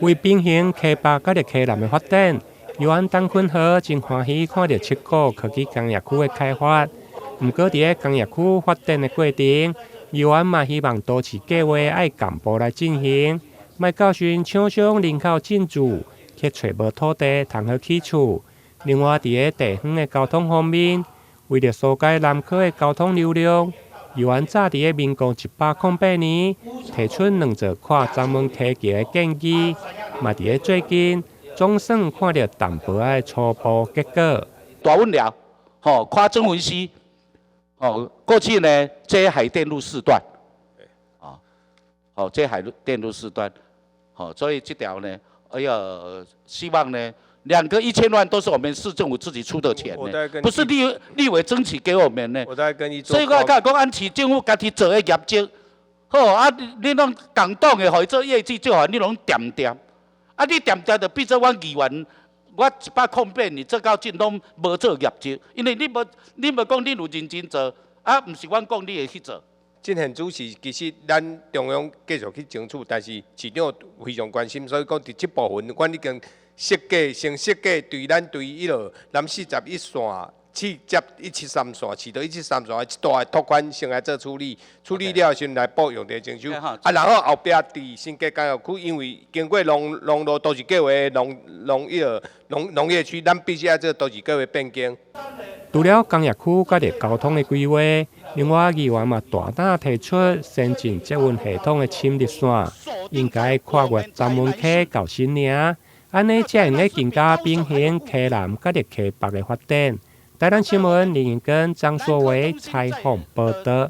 為平衡溪北佮溪南的發展，議員陳坤和真歡喜看著七股科技工業區的開發。毋過，佇咧工業區發展的過程，議員嘛希望都市計畫愛同步來進行，莫到時廠商人口進駐，去揣無土地通好起厝。另外，佇咧地方的交通方面，為著疏解南科的交通流量，議員早佇咧民國108年提出兩座跨鮑門溪橋的建議，嘛佇咧最近總算看著淡薄仔的初步結果。大穩寮，吼，跨曾文溪，哦，過去呢，這海淀路四段，啊，好，這海淀路四段，好，所以這條呢，哎呀，希望呢，兩個1000萬都是我們市政府自己出的錢呢，不是立委爭取給我們呢。所以我講講，按市政府家己做的業績，好啊，你攏共黨的，予伊做業績做好，你攏恬恬，啊，你恬恬就變做阮議員，我108年做到盡攏無做業績，因為你無講你有認真做，啊，毋是阮講你會去做。進賢主是其實咱中央繼續去爭取，但是市長非常關心，所以講佇這部分，阮已經設計先設計對咱對彼落南41線去接173線，市道173線，這段的拓寬先來做處理，處理了先來報用地徵收。啊，然後後壁佇新加工業區，因為經過農農路都市計畫農農彼落農農業區，咱必須愛做都市計畫變更。除了工業區佮著交通的規劃，另外議員嘛大膽提出先進捷運系統的深綠線，應該跨越鮑門溪到新營，按呢才會用更加平衡溪南佮溪北的發展。台南新聞林永根、張碩偉採訪報導。